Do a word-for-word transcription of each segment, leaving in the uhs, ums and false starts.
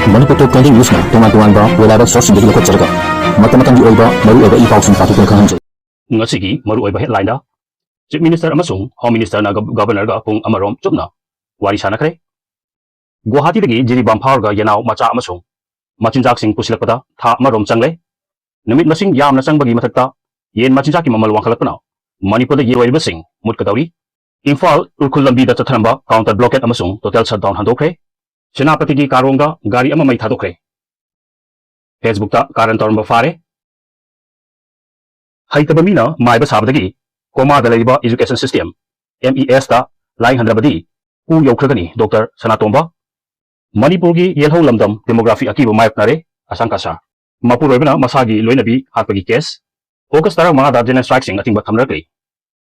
ꯃꯅꯤꯄꯨꯔ ꯇꯣꯞ twenty ꯅ꯭ꯌꯨꯁꯅ ꯇꯣꯉꯥꯟ ꯇꯣꯉꯥꯟꯕ reliable sourceꯁꯤꯡꯗꯒꯤ ꯂꯧꯈꯠꯆꯔꯒ ꯃꯇꯝ ꯃꯇꯝꯒꯤ ꯑꯣꯏꯕ ꯃꯔꯨꯑꯣꯏꯕ ꯏ ꯄꯥꯎꯁꯤꯡ ꯄꯥꯊꯣꯛꯇꯨꯅ ꯈꯪꯍꯟꯖꯩ꯫ ꯉꯁꯤꯒꯤ ꯃꯔꯨꯑꯣꯏꯕ headlineꯗ, Chief Minister ꯑꯃꯁꯨꯡ Home Ministerꯅ Gov-, Governorꯒ ꯄꯨꯡ ꯑꯃꯔꯣꯝ ꯆꯨꯞꯅ ꯋꯥꯔꯤ ꯁꯥꯟꯅꯈ꯭ꯔꯦ꯫ ꯒꯨꯋꯥꯍꯥꯇꯤꯗꯒꯤ ꯖꯤꯔꯤꯕꯥꯝ ꯐꯥꯎꯔꯒ ꯌꯦꯅꯥꯎ ꯃꯆꯥ ꯑꯃꯁꯨꯡ ꯃꯆꯤꯟꯖꯥꯛꯁꯤꯡ ꯄꯨꯁꯤꯜꯂꯛꯄꯗ ꯊꯥ ꯑꯃꯔꯣꯝ ꯆꯪꯂꯦ꯫ ꯅꯨꯃꯤꯠ ꯃꯁꯤꯡ ꯌꯥꯝꯅ ꯆꯪꯕꯒꯤ ꯃꯊꯛꯇ ꯌꯦꯟ ꯃꯆꯤꯟꯖꯥꯛꯀꯤ ꯃꯃꯜ ꯋꯥꯡꯈꯠꯂꯛꯄꯅ ꯃꯅꯤꯄꯨꯔꯗ ꯌꯦꯟ ꯂꯣꯏꯔꯤꯕꯁꯤꯡ ꯃꯨꯠꯀꯗꯧꯔꯤ꯫ ꯏꯝꯐꯥꯜ ꯎꯈ꯭ꯔꯨꯜ ꯂꯝꯕꯤꯗ ꯆꯠꯊꯔꯝꯕ counter blockade ꯑꯃꯁꯨꯡ total shutdown ꯍꯟꯗꯣꯛꯈ꯭ꯔꯦ꯫ ꯁꯦꯅꯥꯄꯇꯤꯒꯤ ꯀꯥꯔꯣꯡꯗ ꯒꯥꯔꯤ ꯑꯃ ꯃꯩ ꯊꯥꯗꯣꯛꯈ꯭ꯔꯦ꯫ Facebookꯇ ꯀꯥꯔꯟ ꯇꯧꯔꯝꯕ ꯐꯥꯔꯦ꯫ ꯍꯩꯇꯕ ꯃꯤꯅ ꯃꯥꯏꯕ ꯁꯥꯕꯗꯒꯤ ꯀꯣꯃꯥꯗ ꯂꯩꯔꯤꯕ education system, MESꯇ ꯂꯥꯏꯌꯦꯡ ꯍꯟꯗ꯭ꯔꯕꯗꯤ ꯀꯨ ꯌꯧꯈ꯭ꯔꯒꯅꯤ, ꯗꯣꯛꯇꯔ ꯁꯅꯥꯇꯣꯝꯕ꯫ ꯃꯅꯤꯄꯨꯔꯒꯤ ꯌꯦꯜꯍꯧ ꯂꯝꯗꯝ demography ꯑꯀꯤꯕ ꯃꯥꯌꯣꯛꯅꯔꯦ, ꯑꯁꯥꯡ ꯀꯥꯁꯥ꯫ ꯃꯄꯨꯔꯣꯏꯕꯅ ꯃꯁꯥꯒꯤ ꯂꯣꯏꯅꯕꯤ ꯍꯥꯠꯄꯒꯤ case, August ꯇꯔꯥꯃꯉꯥꯗ general strikeꯁꯤꯡ ꯑꯊꯤꯡꯕ ꯊꯝꯅꯔꯛꯂꯤ꯫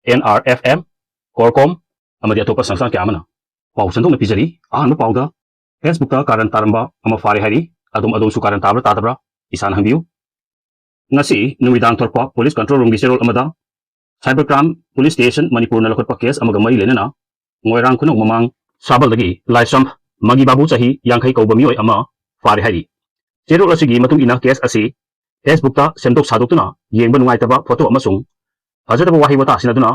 NRFM, CORCOM ꯑꯃꯗꯤ ꯑꯇꯣꯞꯄ ꯁꯪꯁꯊꯥꯟ ꯀꯌꯥ ꯑꯃꯅ ꯄꯥꯎ ꯁꯟꯗꯣꯛꯅ ꯄꯤꯖꯔꯤ꯫ ꯑꯍꯥꯟꯕ ꯄꯥꯎꯗ, Facebookꯇ ꯀꯥꯔꯟ ꯇꯥꯔꯝꯕ ꯑꯃ ꯐꯥꯔꯦ ꯍꯥꯏꯔꯤ꯫ ꯑꯗꯨꯝ, ꯑꯗꯣꯝꯁꯨ ꯀꯥꯔꯟ ꯇꯥꯕ꯭ꯔꯥ ꯇꯥꯗꯕ꯭ꯔꯥ ꯏꯁꯥꯅ ꯍꯪꯕꯤꯌꯨ꯫ ꯉꯁꯤ ꯅꯨꯃꯤꯗꯥꯡ ꯊꯣꯔꯛꯄ police control roomꯒꯤ ꯆꯦꯔꯣꯜ ꯑꯃꯗ cyber crime police station ꯃꯅꯤꯄꯨꯔꯅ ꯂꯧꯈꯠꯄ case ꯑꯃꯒ ꯃꯔꯤ ꯂꯩꯅꯅ ꯃꯣꯏꯔꯥꯡ ꯈꯨꯅꯧ ꯃꯃꯥꯡ ꯁꯥꯕꯜꯗꯒꯤ ꯂꯥꯏꯁ꯭ꯔꯝ ꯃꯪꯒꯤ ꯕꯥꯕꯨ ꯆꯍꯤ ꯌꯥꯡꯈꯩ ꯀꯧꯕ ꯃꯤꯑꯣꯏ ꯑꯃ ꯐꯥꯔꯦ ꯍꯥꯏꯔꯤ꯫ ꯆꯦꯔꯣꯜ ꯑꯁꯤꯒꯤ ꯃꯇꯨꯡ ꯏꯟꯅ case ꯑꯁꯤ Facebookꯇ ꯁꯦꯝꯗꯣꯛ ꯁꯥꯗꯣꯛꯇꯨꯅ ꯌꯦꯡꯕ ꯅꯨꯡꯉꯥꯏꯇꯕ photo ꯑꯃꯁꯨꯡ ꯐꯖꯗꯕ ꯋꯥꯍꯩ ꯋꯥꯇꯥ ꯁꯤꯖꯤꯟꯅꯗꯨꯅ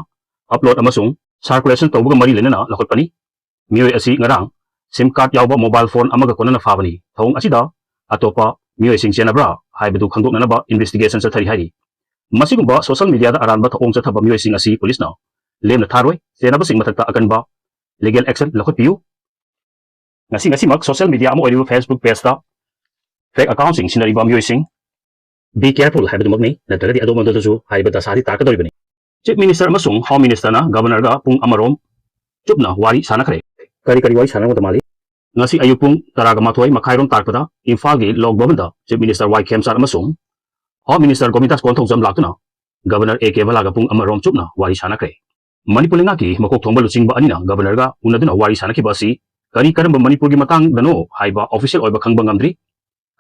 upload ꯑꯃꯁꯨꯡ circulation ꯇꯧꯕꯒ ꯃꯔꯤ ꯂꯩꯅꯅ ꯂꯧꯈꯠꯄꯅꯤ꯫ ꯃꯤꯑꯣꯏ ꯑꯁꯤ ꯉꯔꯥꯡ SIM card ꯌꯥꯎꯕ mobile phone ꯑꯃꯒ ꯀꯣꯟꯅꯅ ꯐꯥꯕꯅꯤ꯫ ꯊꯧꯑꯣꯡ ꯑꯁꯤꯗ ꯑꯇꯣꯞꯄ ꯃꯤꯑꯣꯏꯁꯤꯡ ꯆꯦꯟꯅꯕ꯭ꯔꯥ ꯍꯥꯏꯕꯗꯨ ꯈꯪꯗꯣꯛꯅꯅꯕ investigation ꯆꯠꯊꯔꯤ ꯍꯥꯏꯔꯤ꯫ ꯃꯁꯤꯒꯨꯝꯕ social mediaꯗ ꯑꯔꯥꯟꯕ ꯊꯧꯑꯣꯡ ꯆꯠꯊꯕ ꯃꯤꯑꯣꯏꯁꯤꯡ ꯑꯁꯤ policeꯅ ꯂꯦꯝꯅ ꯊꯥꯔꯣꯏ, ꯆꯦꯟꯅꯕꯁꯤꯡ ꯃꯊꯛꯇ ꯑꯀꯟꯕ legal action ꯂꯧꯈꯠꯄꯤꯌꯨ꯫ ꯉꯁꯤ ꯉꯁꯤꯃꯛ social media ꯑꯃ ꯑꯣꯏꯔꯤꯕ Facebook pageꯇ fake accountꯁꯤꯡ ꯁꯤꯖꯤꯟꯅꯔꯤꯕ ꯃꯤꯑꯣꯏꯁꯤꯡ, be careful ꯍꯥꯏꯕꯗꯨꯃꯛꯅꯤ, ꯅꯠꯇ꯭ꯔꯒꯗꯤ ꯑꯗꯣꯝ ꯑꯗꯣꯝꯗꯁꯨ ꯍꯥꯏꯔꯤꯕ ꯗꯁꯥꯗꯤ ꯇꯥꯔꯛꯀꯗꯧꯔꯤꯕꯅꯤ꯫ Chief Minister ꯑꯃꯁꯨꯡ Home Ministerꯅ Governorꯒ ꯄꯨꯡ ꯑꯃꯔꯣꯝ ꯆꯨꯞꯅ ꯋꯥꯔꯤ ꯁꯥꯟꯅꯈ꯭ꯔꯦ꯫ ꯀꯔꯤ ꯀꯔꯤ ꯋꯥꯔꯤ ꯁꯥꯟꯅꯔꯝꯒꯗ ꯃꯥꯜꯂꯤ? ꯉꯁꯤ ꯑꯌꯨꯛ ꯄꯨꯡ ꯇꯔꯥꯒ ꯃꯥꯊꯣꯏ ꯃꯈꯥꯏꯔꯣꯝ ꯇꯥꯔꯛꯄꯗ ꯏꯝꯐꯥꯜꯒꯤ ꯂꯣꯛ ꯚꯕꯟꯗ Chief Minister ꯋꯥꯏ ꯈꯦꯝꯆꯥꯟ ꯑꯃꯁꯨꯡ Home Minister ꯒꯣꯃꯤꯇꯥꯁ ꯀꯣꯟꯊꯧꯖꯝ ꯂꯥꯛꯇꯨꯅ Governor ꯑꯦ ꯀꯦ ꯚꯂꯥꯒ ꯄꯨꯡ ꯑꯃꯔꯣꯝ ꯆꯨꯞꯅ ꯋꯥꯔꯤ ꯁꯥꯟꯅꯈ꯭ꯔꯦ꯫ ꯃꯅꯤꯄꯨꯔ ꯂꯩꯉꯥꯛꯀꯤ ꯃꯀꯣꯛ ꯊꯣꯡꯕ ꯂꯨꯆꯤꯡꯕ ꯑꯅꯤꯅ Governorꯒ ꯎꯅꯗꯨꯅ ꯋꯥꯔꯤ ꯁꯥꯟꯅꯈꯤꯕ ꯑꯁꯤ ꯀꯔꯤ ꯀꯔꯝꯕ ꯃꯅꯤꯄꯨꯔꯒꯤ ꯃꯇꯥꯡꯗꯅꯣ ꯍꯥꯏꯕ official ꯑꯣꯏꯕ ꯈꯪꯕ ꯉꯝꯗ꯭ꯔꯤ꯫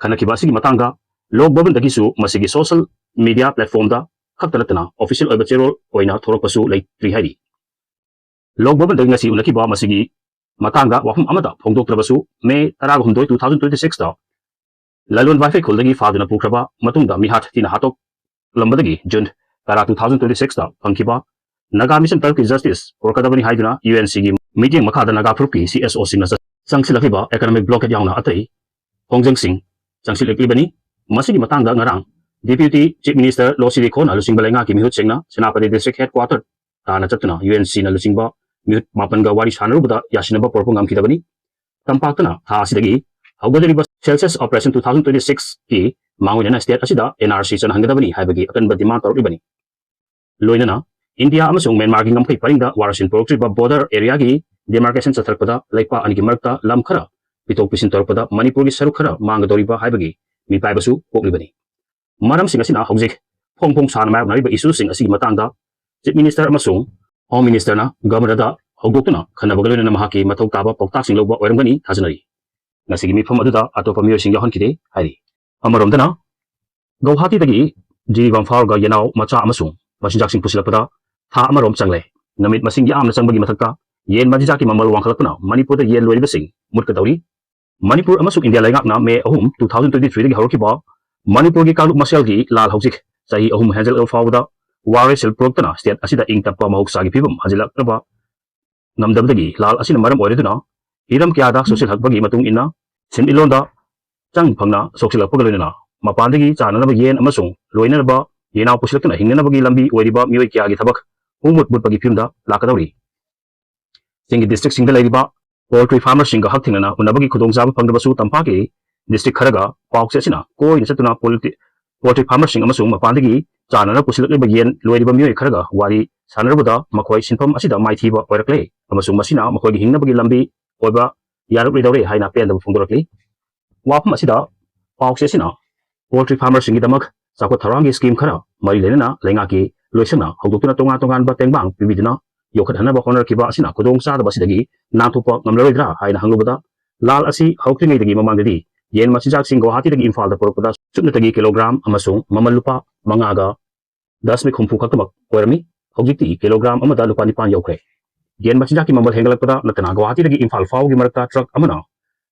ꯈꯟꯅꯈꯤꯕ ꯑꯁꯤꯒꯤ ꯃꯇꯥꯡꯗ ꯂꯣꯛ ꯚꯕꯟꯗꯒꯤꯁꯨ ꯃꯁꯤꯒꯤ social media platformꯗ ꯈꯛꯇ ꯅꯠꯇꯅ official ꯑꯣꯏꯕ ꯆꯦꯔꯣꯜ ꯑꯣꯏꯅ ꯊꯣꯔꯛꯄꯁꯨ ꯂꯩꯇ꯭ꯔꯤ ꯍꯥꯏꯔꯤ꯫ ꯂꯣꯛ ꯚꯕꯟꯗꯒꯤ ꯉꯁꯤ ꯎꯅꯈꯤꯕ ꯃꯁꯤꯒꯤ ꯃꯇꯥꯡꯗ ꯋꯥꯐꯝ ꯑꯃꯠꯇ ꯐꯣꯡꯗꯣꯛꯇ꯭ꯔꯕꯁꯨ, ꯃꯦ ꯇꯔꯥꯍꯨꯝꯗꯣꯏ, two thousand twenty six ꯇ ꯂꯂꯣꯟ ꯋꯥꯏꯐꯩ ꯈꯨꯜꯗꯒꯤ ꯐꯥꯗꯨꯅ ꯄꯨꯈ꯭ꯔꯕ ꯃꯇꯨꯡꯗ ꯃꯤꯍꯥꯠ ꯊꯤꯅ ꯍꯥꯠꯇꯣꯛꯂꯝꯕꯗꯒꯤ ꯖꯨꯟ ꯇꯔꯥ, two thousand twenty six ꯇ ꯐꯪꯈꯤꯕ ꯅꯥꯒꯥ ꯃꯤꯁꯟ ꯇꯔꯨꯛꯀꯤ ꯖꯁꯇꯤꯁ ꯄꯨꯔꯛꯀꯗꯕꯅꯤ ꯍꯥꯏꯗꯨꯅ ꯌꯨ ꯑꯦꯟ ꯁꯤꯒꯤ ꯃꯤꯠꯌꯦꯡ ꯃꯈꯥꯗ ꯅꯥꯒꯥ ꯐꯨꯔꯨꯞꯀꯤ ꯁꯤ ꯑꯦꯁ ꯑꯣꯁꯤꯡꯅ ꯆꯪꯁꯤꯜꯂꯛꯂꯤꯕ ꯏꯀꯣꯅꯣꯃꯤꯛ ꯕ꯭ꯂꯣꯀꯦꯠ ꯌꯥꯎꯅ ꯑꯇꯩ ꯈꯣꯡꯖꯪꯁꯤꯡ ꯆꯪꯁꯤꯜꯂꯛꯂꯤꯕꯅꯤ꯫ ꯃꯁꯤꯒꯤ ꯃꯇꯥꯡꯗ ꯉꯔꯥꯡ Deputy Chief Minister ꯂꯣ ꯁꯤꯔꯤꯈꯣꯅ ꯂꯨꯆꯤꯡꯕ ꯂꯩꯉꯥꯛꯀꯤ ꯃꯤꯍꯨꯠꯁꯤꯡꯅ ꯁꯦꯅꯥꯄꯇꯤ district headquarter ꯇꯥꯟꯅ ꯆꯠꯇꯨꯅ ꯌꯨ ꯑꯦꯟ ꯁꯤꯅ ꯂꯨꯆꯤꯡꯕ ꯃꯤꯍꯨꯠ ꯃꯥꯄꯟꯒ ꯋꯥꯔꯤ ꯁꯥꯟꯅꯔꯨꯕꯗ ꯌꯥꯁꯤꯟꯅꯕ ꯄꯨꯔꯛꯄ ꯉꯝꯈꯤꯗꯕꯅꯤ꯫ ꯇꯝꯄꯥꯛꯇꯅ ꯊꯥ ꯑꯁꯤꯗꯒꯤ ꯍꯧꯒꯗꯧꯔꯤꯕ Census Operation two thousand twenty six ꯀꯤ ꯃꯥꯡꯑꯣꯏꯅꯅ state ꯑꯁꯤꯗ N R C ꯆꯠꯅꯍꯟꯒꯗꯕꯅꯤ ꯍꯥꯏꯕꯒꯤ ꯑꯀꯟꯕ demand ꯇꯧꯔꯛꯂꯤꯕꯅꯤ꯫ ꯂꯣꯏꯅꯅ ꯏꯟꯗꯤꯌꯥ ꯑꯃꯁꯨꯡ ꯃ꯭ꯌꯥꯟꯃꯥꯔꯒꯤ ꯉꯝꯈꯩ ꯄꯔꯤꯡꯗ ꯋꯥꯔꯁꯤꯟ ꯄꯨꯔꯛꯇ꯭ꯔꯤꯕ border area ꯒꯤ demarcation ꯆꯠꯊꯔꯛꯄꯗ ꯂꯩꯄꯥꯛ ꯑꯅꯤꯒꯤ ꯃꯔꯛꯇ ꯂꯝ ꯈꯔ ꯄꯤꯊꯣꯛ ꯄꯤꯁꯤꯟ ꯇꯧꯔꯛꯄꯗ ꯃꯅꯤꯄꯨꯔꯒꯤ ꯁꯔꯨꯛ ꯈꯔ ꯃꯥꯡꯒꯗꯧꯔꯤꯕ ꯍꯥꯏꯕꯒꯤ ꯃꯤꯄꯥꯏꯕꯁꯨ ꯄꯣꯛꯂꯤꯕꯅꯤ꯫ ꯃꯔꯝꯁꯤꯡ ꯑꯁꯤꯅ ꯍꯧꯖꯤꯛ ꯐꯣꯡ ꯐꯣꯡ ꯁꯥꯅ ꯃꯥꯌꯣꯛꯅꯔꯤꯕ issue ꯁꯤꯡ ꯑꯁꯤꯒꯤ ꯃꯇꯥꯡꯗ Chief Minister ꯑꯃꯁꯨꯡ Home Minister ꯅ Governor ꯗ ꯍꯧꯗꯣꯛꯇꯨꯅ ꯈꯟꯅꯕꯒ ꯂꯣꯏꯅꯅ ꯃꯍꯥꯛꯀꯤ ꯃꯊꯧ ꯇꯥꯕ ꯄꯥꯎꯇꯥꯛꯁꯤꯡ ꯂꯧꯕ ꯑꯣꯏꯔꯝꯒꯅꯤ ꯊꯥꯖꯅꯔꯤ꯫ ꯉꯁꯤꯒꯤ ꯃꯤꯐꯝ ꯑꯗꯨꯗ ꯑꯇꯣꯞꯄ ꯃꯤꯑꯣꯏꯁꯤꯡ ꯌꯥꯎꯍꯟꯈꯤꯗꯦ ꯍꯥꯏꯔꯤ꯫ ꯑꯃꯔꯣꯝꯗꯅ, ꯒꯧꯍꯥꯇꯤꯗꯒꯤ ꯖꯤꯔꯤꯕꯥꯝ ꯐꯥꯎꯔꯒ ꯌꯦꯅꯥꯎ ꯃꯆꯥ ꯑꯃꯁꯨꯡ ꯃꯆꯤꯟꯖꯥꯛꯁꯤꯡ ꯄꯨꯁꯤꯜꯂꯛꯄꯗ ꯊꯥ ꯑꯃꯔꯣꯝ ꯆꯪꯂꯦ꯫ ꯅꯨꯃꯤꯠ ꯃꯁꯤꯡ ꯌꯥꯝꯅ ꯆꯪꯕꯒꯤ ꯃꯊꯛꯇ ꯌꯦꯟ ꯃꯆꯤꯟꯖꯥꯛꯀꯤ ꯃꯃꯜ ꯋꯥꯡꯈꯠꯂꯛꯄꯅ ꯃꯅꯤꯄꯨꯔꯗ ꯌꯦꯟ ꯂꯣꯏꯔꯤꯕꯁꯤꯡ ꯃꯨꯠꯀꯗꯧꯔꯤ꯫ ꯃꯅꯤꯄꯨꯔ ꯑꯃꯁꯨꯡ ꯏꯟꯗꯤꯌꯥ ꯂꯩꯉꯥꯛꯅ ꯃꯦ ꯑꯍꯨꯝ, two thousand twenty three ꯗꯒꯤ ꯍꯧꯔꯛꯈꯤꯕ ꯃꯅꯤꯄꯨꯔꯒꯤ ꯀꯥꯡꯂꯨꯞ ꯃꯁꯦꯜꯒꯤ ꯂꯥꯜ ꯍꯧꯖꯤꯛ ꯆꯍꯤ ꯑꯍꯨꯝ ꯍꯦꯟꯖꯜꯂꯛꯂꯕ ꯐꯥꯎꯕꯗ ꯋꯥꯔꯣꯏꯁꯤꯜ ꯄꯨꯔꯛꯇꯅ state ꯑꯁꯤꯗ ꯏꯪ ꯇꯞꯄ ꯃꯍꯧꯁꯥꯒꯤ ꯐꯤꯕꯝ ꯍꯟꯖꯤꯜꯂꯛꯅꯕ ꯉꯝꯗꯕꯗꯒꯤ ꯂꯥꯜ ꯑꯁꯤꯅ ꯃꯔꯝ ꯑꯣꯏꯔꯗꯨꯅ ꯍꯤꯔꯝ ꯀꯌꯥꯗ ꯁꯣꯛꯆꯤꯜꯂꯛꯄꯒꯤ ꯃꯇꯨꯡ ꯏꯟꯅ ꯁꯤꯟꯃꯤꯠꯂꯣꯟꯗ ꯆꯪ ꯐꯪꯅ ꯁꯣꯛꯆꯤꯜꯂꯛꯄꯒ ꯂꯣꯏꯅꯅ ꯃꯄꯥꯟꯗꯒꯤ ꯆꯥꯅꯅꯕ ꯌꯦꯟ ꯑꯃꯁꯨꯡ ꯂꯣꯏꯅꯅꯕ ꯌꯦꯅꯥꯎ ꯄꯨꯁꯤꯜꯂꯛꯇꯨꯅ ꯍꯤꯡꯅꯅꯕꯒꯤ ꯂꯝꯕꯤ ꯑꯣꯏꯔꯤꯕ ꯃꯤꯑꯣꯏ ꯀꯌꯥꯒꯤ ꯊꯕꯛ ꯄꯨꯡꯃꯨꯠ ꯃꯨꯠꯄꯒꯤ ꯐꯤꯕꯝꯗ ꯂꯥꯛꯀꯗꯧꯔꯤ꯫ ꯆꯤꯡꯒꯤ district ꯁꯤꯡꯗ ꯂꯩꯔꯤꯕ poultry farmer ꯁꯤꯡꯒ ꯍꯛꯊꯦꯡꯅꯅ ꯎꯅꯕꯒꯤ ꯈꯨꯗꯣꯡꯆꯥꯕ ꯐꯪꯗ꯭ꯔꯕꯁꯨ ꯇꯝꯄꯥꯛꯀꯤ district ꯈꯔꯒ ꯄꯥꯎ ꯆꯦ ꯑꯁꯤꯅ ꯀꯣꯏꯅ ꯆꯠꯇꯨꯅ poultry, poultry farmer ꯁꯤꯡ ꯑꯃꯁꯨꯡ ꯃꯄꯥꯟꯗꯒꯤ ꯆꯥꯅꯅ ꯄꯨꯁꯤꯜꯂꯛꯂꯤꯕ ꯌꯦꯟ ꯂꯣꯏꯔꯤꯕ ꯃꯤꯑꯣꯏ ꯈꯔꯒ ꯋꯥꯔꯤ ꯁꯥꯟꯅꯔꯨꯕꯗ ꯃꯈꯣꯏ ꯁꯤꯟꯐꯝ ꯑꯁꯤꯗ ꯃꯥꯏꯊꯤꯕ ꯑꯣꯏꯔꯛꯂꯦ ꯑꯃꯁꯨꯡ ꯃꯁꯤꯅ ꯃꯈꯣꯏꯒꯤ ꯍꯤꯡꯅꯕꯒꯤ ꯂꯝꯕꯤ ꯑꯣꯏꯕ ꯌꯥꯔꯛꯂꯣꯏꯗꯧꯔꯦ ꯍꯥꯏꯅ ꯄꯦꯟꯗꯕ ꯐꯣꯡꯗꯣꯔꯛꯂꯤ꯫ ꯋꯥꯐꯝ ꯑꯁꯤꯗ ꯄꯥꯎ ꯆꯦ ꯑꯁꯤꯅ poultry farmer ꯁꯤꯡꯒꯤꯗꯃꯛ ꯆꯥꯎꯈꯠ ꯊꯧꯔꯥꯡꯒꯤ scheme ꯈꯔ ꯃꯔꯤ ꯂꯩꯅꯅ ꯂꯩꯉꯥꯛꯀꯤ ꯂꯣꯏꯁꯪꯅ ꯍꯧꯗꯣꯛꯇꯨꯅ ꯇꯣꯉꯥꯟ ꯇꯣꯉꯥꯟꯕ ꯇꯦꯡꯕꯥꯡ ꯄꯤꯕꯤꯗꯨꯅ ꯌꯣꯛꯈꯠꯍꯟꯅꯕ ꯍꯣꯠꯅꯔꯛꯈꯤꯕ ꯑꯁꯤꯅ ꯈꯨꯗꯣꯡꯆꯥꯗꯕ ꯑꯁꯤꯗꯒꯤ ꯅꯥꯟꯊꯣꯛꯄ ꯉꯝꯂꯔꯣꯏꯗ꯭ꯔꯥ ꯍꯥꯏꯅ ꯍꯪꯂꯨꯕꯗ, ꯂꯥꯜ ꯑꯁꯤ ꯍꯧꯔꯛꯇ꯭ꯔꯤꯉꯩꯗꯒꯤ ꯃꯃꯥꯡꯗꯗꯤ ꯌꯦꯟ ꯃꯆꯤꯟꯖꯥꯛꯁꯤꯡ ꯒꯧꯍꯥꯇꯤꯗꯒꯤ ꯏꯝꯐꯥꯜꯗ ꯄꯨꯔꯛꯄꯗ ꯁꯨꯞꯅꯇꯒꯤ kilogram ꯑꯃꯁꯨꯡ ꯃꯃꯜ ꯂꯨꯄꯥ ꯃꯉꯥꯒ ꯗꯁꯃꯤꯛ ꯍꯨꯝꯐꯨ ꯈꯛꯇꯃꯛ ꯑꯣꯏꯔꯝꯃꯤ꯫ ꯍꯧꯖꯤꯛꯇꯤ kilogram ꯑꯃꯗ ꯂꯨꯄꯥ ꯅꯤꯄꯥꯟ ꯌꯧꯈ꯭ꯔꯦ꯫ ꯌꯦꯟ ꯃꯆꯤꯟꯖꯥꯛꯀꯤ ꯃꯃꯜ ꯍꯦꯟꯒꯠꯂꯛꯄꯗ ꯅꯠꯇꯅ ꯒꯨꯋꯥꯍꯥꯇꯤꯗꯒꯤ ꯏꯝꯐꯥꯜ ꯐꯥꯎꯒꯤ ꯃꯔꯛꯇ ꯇ꯭ꯔꯛ ꯑꯃꯅ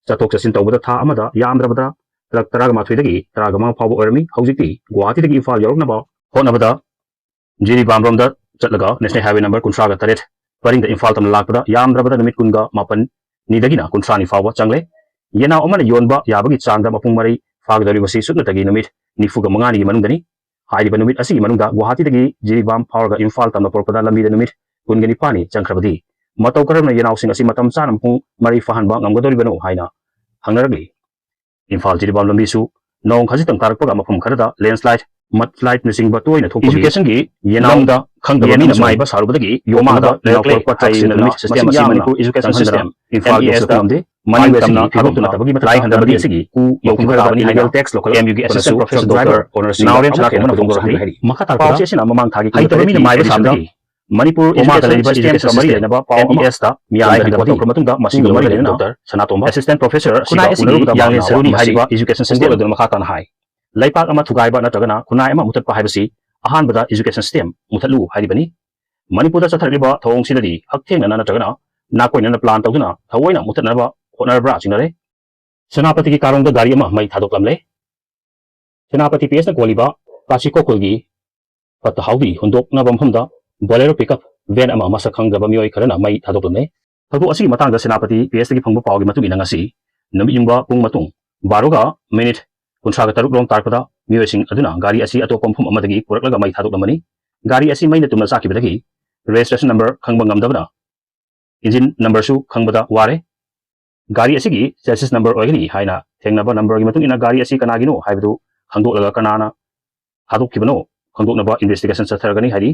ꯆꯠꯊꯣꯛ ꯆꯠꯁꯤꯟ ꯇꯧꯕꯗ ꯊꯥ ꯑꯃꯗ ꯌꯥꯝꯗ꯭ꯔꯕꯗ ꯇ꯭ꯔꯛ ꯇꯔꯥꯃꯥꯊꯣꯏꯗꯒꯤ ꯇꯔꯥꯃꯉꯥ ꯐꯥꯎꯕ ꯑꯣꯏꯔꯝꯃꯤ꯫ ꯍꯧꯖꯤꯛꯇꯤ ꯒꯨꯋꯥꯍꯥꯇꯤꯗꯒꯤ ꯏꯝꯐꯥꯜ ꯌꯧꯔꯛꯅꯕ ꯍꯣꯠꯅꯕꯗ ꯖꯤꯔꯤꯕꯥꯝꯔꯣꯝꯗ ꯆꯠꯂꯒ ꯅꯦꯁꯅꯦꯜ ꯍꯥꯏꯋꯦ ꯅꯝꯕꯔ ꯀꯨꯟꯊ꯭ꯔꯥꯒ ꯇꯔꯦꯠ ꯄꯔꯤꯡꯗ ꯏꯝꯐꯥꯜ ꯇꯝꯅ ꯂꯥꯛꯄꯗ ꯌꯥꯝꯗ꯭ꯔꯕꯗ ꯅꯨꯃꯤꯠ ꯀꯨꯟꯒ ꯃꯥꯄꯟꯅꯤꯗꯒꯤꯅ ꯀꯨꯟꯊ꯭ꯔꯥꯅꯤ ꯐꯥꯎꯕ ꯆꯪꯂꯦ꯫ ꯌꯦꯅꯥꯎ ꯑꯃꯅ ꯌꯣꯟꯕ ꯌꯥꯕꯒꯤ ꯆꯥꯡꯗ ꯃꯄꯨꯡ ꯃꯔꯩ ꯐꯥꯒꯗꯧꯔꯤꯕꯁꯤ ꯁꯨꯞꯅꯇꯒꯤ ꯅꯨꯃꯤꯠ ꯅꯤꯐꯨꯒ ꯃꯉꯥꯅꯤꯒꯤ ꯃꯅꯨꯡꯗꯅꯤ꯫ ꯍꯥꯏꯔꯤꯕ ꯅꯨꯃꯤꯠ ꯑꯁꯤꯒꯤ ꯃꯅꯨꯡꯗ ꯒꯨꯋꯥꯍꯥꯇꯤꯗꯒꯤ ꯖꯤꯔꯤꯕꯥꯝ ꯐꯥꯎꯔꯒ ꯏꯝꯐꯥꯜ ꯇꯝꯅ ꯄꯨꯔꯛꯄꯗ ꯂꯝꯕꯤꯗ ꯅꯨꯃꯤꯠ ꯀꯨꯟꯒ ꯅꯤꯄꯥꯟꯅꯤ ꯆꯪꯈ꯭ꯔꯕꯗꯤ ꯃꯇꯧ ꯀꯔꯝꯅ ꯌꯦꯅꯥꯎꯁꯤꯡ ꯑꯁꯤ ꯃꯇꯝ ꯆꯥꯅ ꯃꯄꯨꯡ ꯃꯔꯩ ꯐꯥꯍꯟꯕ ꯉꯝꯒꯗꯧꯔꯤꯕꯅꯣ ꯍꯥꯏꯅ ꯍꯪꯅꯔꯛꯂꯤ꯫ ꯏꯝꯐꯥꯜ ꯖꯤꯔꯤꯕꯥꯝ ꯂꯝꯕꯤꯁꯨ ꯅꯣꯡ ꯈꯖꯤꯛꯇꯪ ꯇꯥꯔꯛꯄꯒ ꯃꯐꯝ ꯈꯔꯗ ꯂꯦꯟꯁ꯭ꯂꯥꯏꯗ, ꯃꯗꯁ꯭ꯂꯥꯏꯗꯅꯆꯤꯡꯕ ꯇꯣꯏꯅ ꯊꯣꯛꯄꯒꯤ educationꯒꯤ ꯌꯦꯅꯥꯎꯗ ꯈꯪꯗꯕ ꯃꯤꯅ ꯃꯥꯏꯕ ꯁꯥꯔꯨꯕꯗꯒꯤ ꯌꯣꯛꯃꯥꯗ ꯂꯩꯔꯛꯂꯦ ꯍꯥꯏꯁꯤꯅ ꯃꯁꯤꯡ ꯌꯥꯝꯅ ꯀꯟꯁꯤꯁꯇꯦꯝ ꯑꯁꯤ ꯃꯅꯤꯄꯨꯔ education system ꯏꯝꯐꯥꯜ ꯌꯧꯁꯤꯜꯂꯛꯄ ꯉꯝꯗꯦ꯫ ꯃꯥꯂꯦꯝ ꯇꯝꯅ ꯊꯥꯗꯣꯛꯇꯨꯅ ꯇꯕꯒꯤ ꯃꯊꯛ ꯂꯥꯏ ꯍꯟꯊꯕꯗꯤ ꯑꯁꯤꯒꯤ ꯀꯨ ꯌꯧꯈꯤꯕ ꯇꯥꯕꯅꯤ ꯍꯥꯏꯅ ꯑꯦꯝ ꯌꯨꯒꯤ assistant professor ꯗꯣꯛꯇꯔ ꯅꯥꯎꯔꯦꯝ ꯁꯅꯥꯇꯣꯝꯕꯅ ꯐꯣꯡꯗꯣꯛꯆꯔꯤ꯫ ꯃꯈꯥ ꯇꯥꯔꯛꯄꯗ ꯂꯩꯉꯥꯛꯀꯤ ꯑꯃꯅ ꯐꯣꯡꯗꯣꯛꯆꯔꯛꯂꯤ꯫ ꯍꯥꯏꯔꯤ ꯃꯈꯥ ꯇꯥꯔꯛꯄꯗ ꯄꯥꯎꯆꯦꯁꯤꯅ ꯃꯃꯥꯡ ꯊꯥꯒꯤ ꯍꯩꯇꯕ ꯃꯤꯅ ꯃꯥꯏꯕ ꯁꯥꯕꯗꯒꯤ ꯃꯅꯤꯄꯨꯔ education system ꯒ ꯃꯔꯤ ꯂꯩꯅꯕ ꯄꯥꯎ ꯑꯃ ꯇꯧꯈ꯭ꯔ ꯃꯇꯨꯡꯗ ꯃꯁꯤꯒ ꯃꯔꯤ ꯂꯩꯅꯅ ꯗꯣꯛꯇꯔ ꯁꯅꯥꯇꯣꯝꯕ assistant professor ꯁꯤꯒ ꯎꯅꯔꯨꯕꯗ ꯃꯍꯥꯛꯅ ꯋꯥ ꯃꯁꯤ ꯐꯣꯡꯗꯣꯛꯂꯗꯨꯅ ꯃꯈꯥ ꯇꯥꯅ ꯍꯥꯏ꯫ ꯂꯩꯄꯥꯛ ꯑꯃ ꯊꯨꯒꯥꯏꯕ ꯅꯠꯇ꯭ꯔꯒꯅ ꯈꯨꯟꯅꯥꯏ ꯑꯃ ꯃꯨꯊꯠꯄ ꯍꯥꯏꯕꯁꯤ ꯑꯍꯥꯟꯕꯗ education system ꯃꯨꯊꯠꯂꯨ ꯍꯥꯏꯔꯤꯕꯅꯤ꯫ ꯃꯅꯤꯄꯨꯔꯗ ꯆꯠꯊꯔꯛꯂꯤꯕ ꯊꯧꯑꯣꯡꯁꯤꯗꯗꯤ ꯍꯛꯊꯦꯡꯅꯅ ꯅꯠꯇ꯭ꯔꯒꯅ ꯅꯥꯀꯣꯏꯅꯅ plan ꯇꯧꯗꯨꯅ ꯊꯑꯣꯏꯅ ꯃꯨꯊꯠꯅꯕ ꯍꯣꯠꯅꯔꯕ꯭ꯔꯥ ꯆꯤꯡꯅꯔꯦ꯫ ꯁꯦꯅꯥꯄꯇꯤꯒꯤ ꯀꯥꯔꯣꯡꯗ ꯒꯥꯔꯤ ꯑꯃ ꯃꯩ ꯊꯥꯗꯣꯛꯂꯝꯂꯦ꯫ ꯁꯦꯅꯥꯄꯇꯤ ꯄꯤ ꯑꯦꯁꯅ ꯀꯣꯜꯂꯤꯕ ꯀꯥꯁꯤ ꯀꯣꯈꯨꯜꯒꯤ ꯐꯠꯇ ꯍꯥꯎꯗꯤ ꯍꯨꯟꯗꯣꯛꯅꯕ ꯃꯐꯝꯗ Bolero pickup van ꯑꯃ ꯃꯁꯛ ꯈꯪꯗ꯭ꯔꯕ ꯃꯤꯑꯣꯏ ꯈꯔꯅ ꯃꯩ ꯊꯥꯗꯣꯛꯂꯝꯃꯦ꯫ ꯊꯧꯗꯣꯛ ꯑꯁꯤꯒꯤ ꯃꯇꯥꯡꯗ ꯁꯦꯅꯥꯄꯇꯤ ꯄꯤ ꯑꯦꯁꯇꯒꯤ ꯐꯪꯕ ꯄꯥꯎꯒꯤ ꯃꯇꯨꯡ ꯏꯟꯅ ꯉꯁꯤ ꯅꯨꯃꯤꯠ ꯌꯨꯡꯕ ꯄꯨꯡ ꯃꯇꯨꯡ ꯕꯥꯔꯣꯒ ꯃꯤꯅꯤꯠ ꯀꯨꯟꯊ꯭ꯔꯥꯒ ꯇꯔꯨꯛ ꯔꯣꯝ ꯇꯥꯔꯛꯄꯗ ꯃꯤꯑꯣꯏꯁꯤꯡ ꯑꯗꯨꯅ ꯒꯥꯔꯤ ꯑꯁꯤ ꯑꯇꯣꯞꯄ ꯃꯐꯝ ꯑꯃꯗꯒꯤ ꯄꯨꯔꯛꯂꯒ ꯃꯩ ꯊꯥꯗꯣꯛꯂꯝꯕꯅꯤ꯫ ꯒꯥꯔꯤ ꯑꯁꯤ ꯃꯩꯅ ꯇꯨꯝꯅ ꯆꯥꯛꯈꯤꯕꯗꯒꯤ registration number ꯈꯪꯕ ꯉꯝꯗꯕꯅ engine number ꯁꯨ ꯈꯪꯕꯗ ꯋꯥꯔꯦ꯫ ꯒꯥꯔꯤ ꯑꯁꯤꯒꯤ chassis number ꯑꯣꯏꯒꯅꯤ ꯍꯥꯏꯅ ꯊꯦꯡꯅꯕ number ꯒꯤ ꯃꯇꯨꯡ ꯏꯟꯅ ꯒꯥꯔꯤ ꯑꯁꯤ ꯀꯅꯥꯒꯤꯅꯣ ꯍꯥꯏꯕꯗꯨ ꯈꯪꯗꯣꯛꯂꯒ ꯀꯅꯥꯅ ꯊꯥꯗꯣꯛꯈꯤꯕꯅꯣ ꯈꯪꯗꯣꯛꯅꯕ investigation ꯆꯠꯊꯔꯒꯅꯤ ꯍꯥꯏꯔꯤ꯫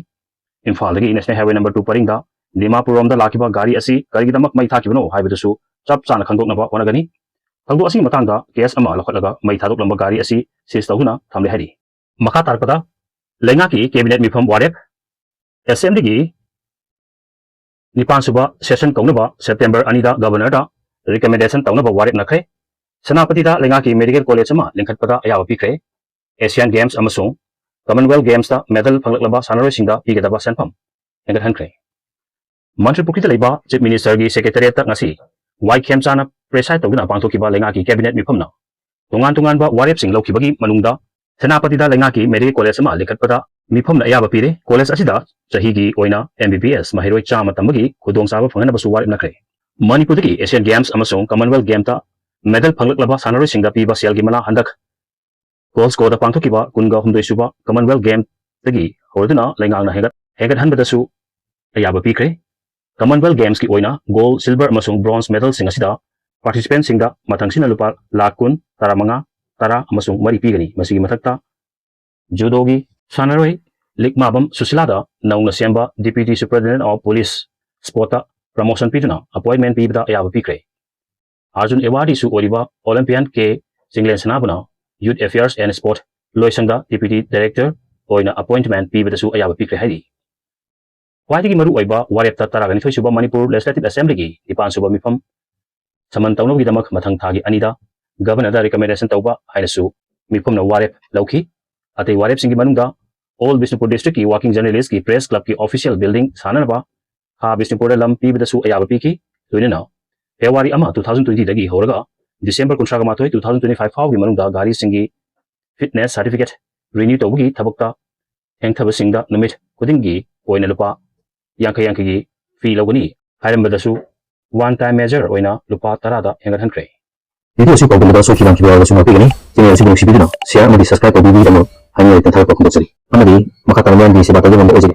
ꯏꯝꯐꯥꯜꯗꯒꯤ National Highway number two ꯄꯔꯤꯡꯗ Dimapur ꯔꯣꯝꯗ ꯂꯥꯛꯈꯤꯕ ꯒꯥꯔꯤ ꯑꯁꯤ ꯀꯔꯤꯒꯤꯗꯃꯛ ꯃꯩ ꯊꯥꯈꯤꯕꯅꯣ ꯍꯥꯏꯕꯗꯨꯁꯨ ꯆꯞ ꯆꯥꯅ ꯈꯪꯗꯣꯛꯅꯕ ꯍꯣꯠꯅꯒꯅꯤ꯫ ꯊꯧꯗꯣꯛ ꯑꯁꯤꯒꯤ ꯃꯇꯥꯡꯗ case ꯑꯃ ꯂꯧꯈꯠꯂꯒ ꯃꯩ ꯊꯥꯗꯣꯛꯂꯝꯕ ꯒꯥꯔꯤ ꯑꯁꯤ seize ꯇꯧꯗꯨꯅ ꯊꯝꯂꯦ ꯍꯥꯏꯔꯤ꯫ ꯃꯈꯥ ꯇꯥꯔꯛꯄꯗ ꯂꯩꯉꯥꯛꯀꯤ cabinet ꯃꯤꯐꯝ ꯋꯥꯔꯦꯞ꯫ Assembly ꯒꯤ ꯅꯤꯄꯥꯟ ꯁꯨꯕ session ꯀꯧꯅꯕ September ꯑꯅꯤꯗ Governor ꯗ recommendation ꯇꯧꯅꯕ ꯋꯥꯔꯦꯞ ꯅꯈ꯭ꯔꯦ꯫ ꯁꯦꯅꯥꯄꯇꯤꯗ ꯂꯩꯉꯥꯛꯀꯤ medical college ꯑꯃ ꯂꯤꯡꯈꯠꯄꯗ ꯑꯌꯥꯕ ꯄꯤꯈ꯭ꯔꯦ꯫ Asian Games ꯑꯃꯁꯨꯡ Commonwealth Games ꯇ medal ꯐꯪꯂꯛꯂꯕ ꯁꯥꯟꯅꯔꯣꯏꯁꯤꯡꯗ ꯄꯤꯒꯗꯕ ꯁꯦꯟꯐꯝ ꯍꯦꯟꯒꯠꯍꯟꯈ꯭ꯔꯦ꯫ ꯃꯟꯇ꯭ꯔꯤ ꯄꯨꯈ꯭ꯔꯤꯗ ꯂꯩꯕ Chief Minister ꯒꯤ Secretariat ꯇ ꯉꯁꯤ ꯋꯥꯏ ꯈꯦꯝꯆꯥꯅ preside ꯇꯧꯗꯨꯅ ꯄꯥꯡꯊꯣꯛꯈꯤꯕ ꯂꯩꯉꯥꯛꯀꯤ Cabinet ꯃꯤꯐꯝꯅ ꯇꯣꯉꯥꯟ ꯇꯣꯉꯥꯟꯕ ꯋꯥꯔꯦꯞꯁꯤꯡ ꯂꯧꯈꯤꯕꯒꯤ ꯃꯅꯨꯡꯗ ꯁꯦꯅꯥꯄꯇꯤꯗ ꯂꯩꯉꯥꯛꯀꯤ Medical College ꯑꯃ ꯂꯤꯡꯈꯠꯄꯗ ꯃꯤꯐꯝꯅ ꯑꯌꯥꯕ ꯄꯤꯔꯦ꯫ College ꯑꯁꯤꯗ ꯆꯍꯤꯒꯤ ꯑꯣꯏꯅ M B B S ꯃꯍꯩꯔꯣꯏ ꯆꯥꯝꯃ ꯇꯝꯕꯒꯤ ꯈꯨꯗꯣꯡꯆꯥꯕ ꯐꯪꯍꯟꯅꯕꯁꯨ ꯋꯥꯔꯦꯞ ꯅꯈ꯭ꯔꯦ꯫ ꯃꯅꯤꯄꯨꯔꯗꯒꯤ Asian Games ꯑꯃꯁꯨꯡ Commonwealth Game ꯇ medal ꯐꯪꯂꯛꯂꯕ ꯁꯥꯟꯅꯔꯣꯏꯁꯤꯡꯗ ꯄꯤꯕ ꯁꯦꯜꯒꯤ ꯃꯅꯥ ꯍꯟꯗꯛ ꯒꯣꯜꯁꯀꯣꯗ ꯄꯥꯡꯊꯣꯛꯈꯤꯕ ꯀꯨꯟꯒ ꯍꯨꯝꯗꯣꯏ ꯁꯨꯕ Commonwealth Game ꯇꯒꯤ ꯍꯧꯔꯗꯨꯅ ꯂꯩꯉꯥꯛꯅ ꯍꯦꯟꯒꯠ-, ꯍꯦꯟꯒꯠꯍꯟꯕꯗꯁꯨ ꯑꯌꯥꯕ ꯄꯤꯈ꯭ꯔꯦ꯫ Commonwealth Games ꯀꯤ ꯑꯣꯏꯅ gold, silver ꯑꯃꯁꯨꯡ bronze medal ꯁꯤꯡ ꯑꯁꯤꯗ participant ꯁꯤꯡꯗ ꯃꯊꯪꯁꯤꯅ ꯂꯨꯄꯥ ꯂꯥꯈ ꯀꯨꯟ, ꯇꯔꯥꯃꯉꯥ, ꯇꯔꯥ ꯑꯃꯁꯨꯡ ꯃꯔꯤ ꯄꯤꯒꯅꯤ꯫ ꯃꯁꯤꯒꯤ ꯃꯊꯛꯇ judo ꯒꯤ ꯁꯥꯟꯅꯔꯣꯏ ꯂꯤꯛꯃꯥꯕꯝ ꯁꯨꯁꯤꯂꯥꯗ ꯅꯧꯅ ꯁꯦꯝꯕ Deputy Superintendent of Police Sport ꯇ promotion ꯄꯤꯗꯨꯅ appointment ꯄꯤꯕꯗ ꯑꯌꯥꯕ ꯄꯤꯈ꯭ꯔꯦ꯫ Arjun Awardee ꯁꯨ ꯑꯣꯏꯔꯤꯕ Olympian K Chinglen ꯁꯅꯥꯕꯨꯅ Youth Affairs and Sport ꯂꯣꯏꯁꯪꯗ Deputy Director ꯑꯣꯏꯅ appointment ꯄꯤꯕꯗꯁꯨ ꯑꯌꯥꯕ ꯄꯤꯈ꯭ꯔꯦ ꯍꯥꯏꯔꯤ꯫ ꯈ꯭ꯋꯥꯏꯗꯒꯤ ꯃꯔꯨꯑꯣꯏꯕ ꯋꯥꯔꯦꯞꯇ ꯇꯔꯥꯒ ꯅꯤꯊꯣꯏ ꯁꯨꯕ Manipur Legislative Assembly ꯒꯤ ꯅꯤꯄꯥꯟ ꯁꯨꯕ ꯃꯤꯐꯝ summon ꯇꯧꯅꯕꯒꯤꯗꯃꯛ ꯃꯊꯪ ꯊꯥꯒꯤ ꯑꯅꯤꯗ Governor ꯗ recommendation ꯇꯧꯕ ꯍꯥꯏꯅꯁꯨ ꯃꯤꯐꯝꯅ ꯋꯥꯔꯦꯞ ꯂꯧꯈꯤ꯫ ꯑꯇꯩ ꯋꯥꯔꯦꯞꯁꯤꯡꯒꯤ ꯃꯅꯨꯡꯗ All Bishnupur District ꯀꯤ Working Journalist ꯀꯤ Press Club ꯀꯤ official building ꯁꯥꯅꯅꯕ ꯈꯥ ꯕꯤꯁꯅꯨꯄꯨꯔꯗ ꯂꯝ ꯄꯤꯕꯗꯁꯨ ꯑꯌꯥꯕ ꯄꯤꯈꯤ꯫ ꯂꯣꯏꯅꯅ February ꯑꯃ, two thousand twenty ꯗꯒꯤ ꯍꯧꯔꯒ December ꯀꯨꯟꯊ꯭ꯔꯥꯒ ꯃꯥꯊꯣꯏ, two thousand twenty-five ꯐꯥꯎꯒꯤ ꯃꯅꯨꯡꯗ ꯒꯥꯔꯤꯁꯤꯡꯒꯤ fitness certificate renew ꯇꯧꯕꯒꯤ ꯊꯕꯛꯇ ꯊꯦꯡꯊꯕꯁꯤꯡꯗ ꯅꯨꯃꯤꯠ ꯈꯨꯗꯤꯡꯒꯤ ꯑꯣꯏꯅ ꯂꯨꯄꯥ ꯌꯥꯡꯈꯩ ꯌꯥꯡꯈꯩꯒꯤ fee ꯂꯧꯒꯅꯤ ꯍꯥꯏꯔꯝꯕꯗꯁꯨ one time measure ꯑꯣꯏꯅ ꯂꯨꯄꯥ ꯇꯔꯥꯗ ꯍꯦꯟꯒꯠꯍꯟꯈ꯭ꯔꯦ꯫ Video ꯑꯁꯤ ꯄꯥꯎꯗꯝꯕꯗ ꯁꯣꯏꯈꯤꯕ ꯌꯥꯎꯔꯕꯁꯨ ꯉꯥꯛꯄꯤꯒꯅꯤ꯫ Channel ꯑꯁꯤꯕꯨ ꯅꯨꯡꯁꯤꯕꯤꯗꯨꯅ share ꯑꯃꯗꯤ subscribe ꯇꯧꯕꯤꯕꯒꯤꯗꯃꯛ ꯍꯥꯏꯅꯤꯡꯉꯥꯏ ꯂꯩꯇꯅ ꯊꯥꯒꯠꯄ ꯐꯣꯡꯗꯣꯛꯆꯔꯤ꯫ ꯑꯃꯗꯤ ꯃꯈꯥ ꯇꯥꯅ ꯃꯤꯌꯥꯝꯒꯤ ꯁꯦꯕꯥ ꯇꯧꯕ ꯉꯝꯕ ꯑꯣꯏꯖꯒꯦ꯫